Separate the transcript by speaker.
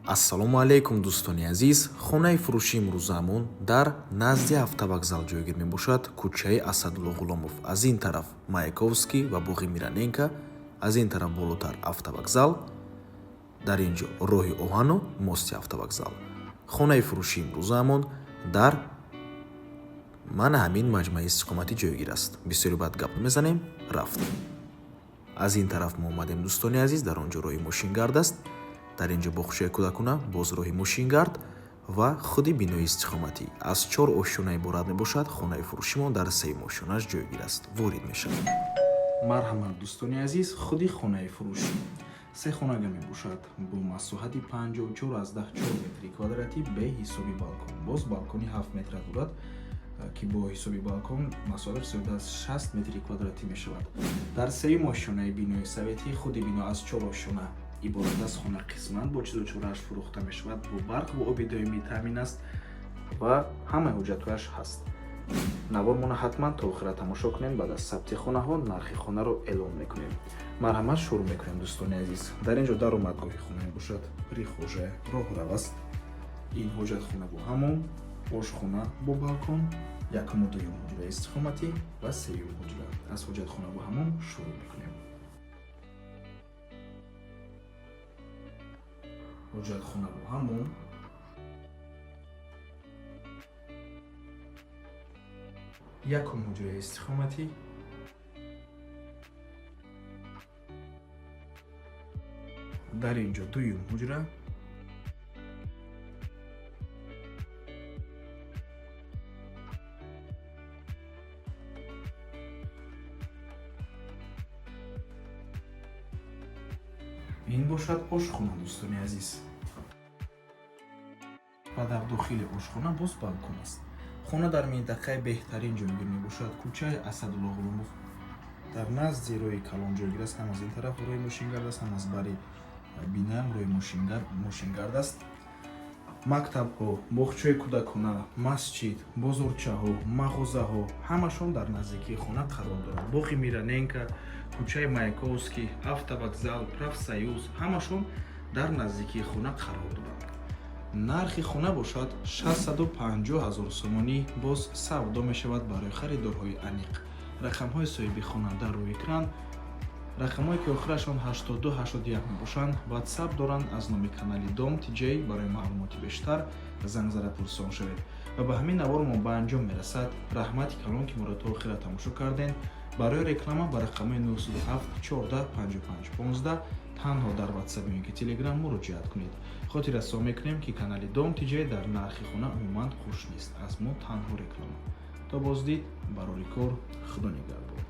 Speaker 1: Ассалому алайкум, дӯстони азиз. Хонаи фурӯшии имрӯзаамон дар назди автовокзал ҷойгир мебошад, кӯчаи Асадулло Ғуломов. Аз ин тараф Маяковский ва боғи Мироненко, аз ин тараф болотар автовокзал, дар ин ҷо роҳи оҳану мости автовокзал. Хонаи фурӯшии имрӯзаамон дар мана ҳамин маҷмӯаи истиқоматӣ ҷойгир аст. Бисёри баъд гап мезанем, рафтем. Аз ин тараф мо омадем, дӯстони азиз, дар он ҷо роҳи мошингард аст. Дар ин ҷо боғчаи кӯдакона, боз роҳи мошингард ва худи бинои истиқоматӣ аз чор ошёна иборат мебошад. Хонаи фурӯшимон дар сеюм ошёнаш ҷойгир аст. Ворид мешавем.
Speaker 2: Марҳамат, дӯстони азиз, худи хонаи фурӯшӣ се хонага мебошад бо масоҳати 54,4 метри квадратӣ бе ҳисоби балкон. Боз балкони 7 метра дорад, ки бо ҳисоби балкон масоҳаташ зиёда аз 60 метри квадратӣ мешавад. Дар сеюм ошёнаи бинои советӣ. Худи бино аз чор ошёна иборат аст. Хона қисман бо чизу чорааш фурӯхта мешавад, бо барқ ва оби доимӣ таъмин аст ва ҳамаи ҳуҷҷатҳояш ҳаст. Навормона ҳатман то охира тамошо кунем. Баъд аз сабти хонаҳо нархи хонаро эълон мекунем. Марҳамат, шурӯъ мекунем, дӯстони азиз. Дар ин ҷо даромадгоҳи хона мебошад, прихожая, роҳрав аст. Ин ҳоҷатхона бо ҳамом, ошхона бо балкон, якуму дуюм ҳуҷраи истиқоматӣ ва сеюм ҳуҷра. Аз ҳоҷатхона бо ҳамом шурӯъ мекунем. Ҳоҷатхона бо ҳамом, якум ҳуҷраи истиқоматӣ, дар ин ҷо дуюм ҳуҷра, ин бошад ошхона, дӯстони азиз, ва дар дохили ошхона боз балкон аст. Хона дар минтақаи беҳтарин ҷойгир мебошад, кӯчаи Асадулло Ғуломов, дар назди роҳи калон ҷойгир аст. Ҳам аз ин тараф роҳи мошингард аст, ҳам аз бари бинаам роҳи мошингард аст. Мактабҳо, боғчаи кӯдакона, масҷид, бозорчаҳо, мағозаҳо ҳамашон дар наздикии хона қарор доранд. Боғи Мироненко, кӯчаи Маяковский, автовокзал, Профсоюз ҳамашон дар наздикии хона қарор доранд. Нархи хона бошад 650 ҳазор сомонӣ, боз савдо мешавад. Барои харидорҳои аниқ рақамҳои соҳиби хона дар рӯи экран. Рақамҳое ки охирашон 82 81 мебошанд, Ватсап доранд аз номи канали Дом ТJ. Барои маълумоти бештар занг зада пурсон шавед. Ва ба ҳамин навор мо ба анҷом мерасад. Раҳмати калон, ки моро то охира тамошо кардем. Барои реклама ба рақамҳои 907 14 55 15 танҳо дар Ватсап ё ки Телеграм муроҷиат кунед. Хотиррасон мекунем, ки канали Дом ТJ дар нархи хона умуман хуш нест, аз мо танҳо реклама. То боздид, барори кор, худо нигаҳбон.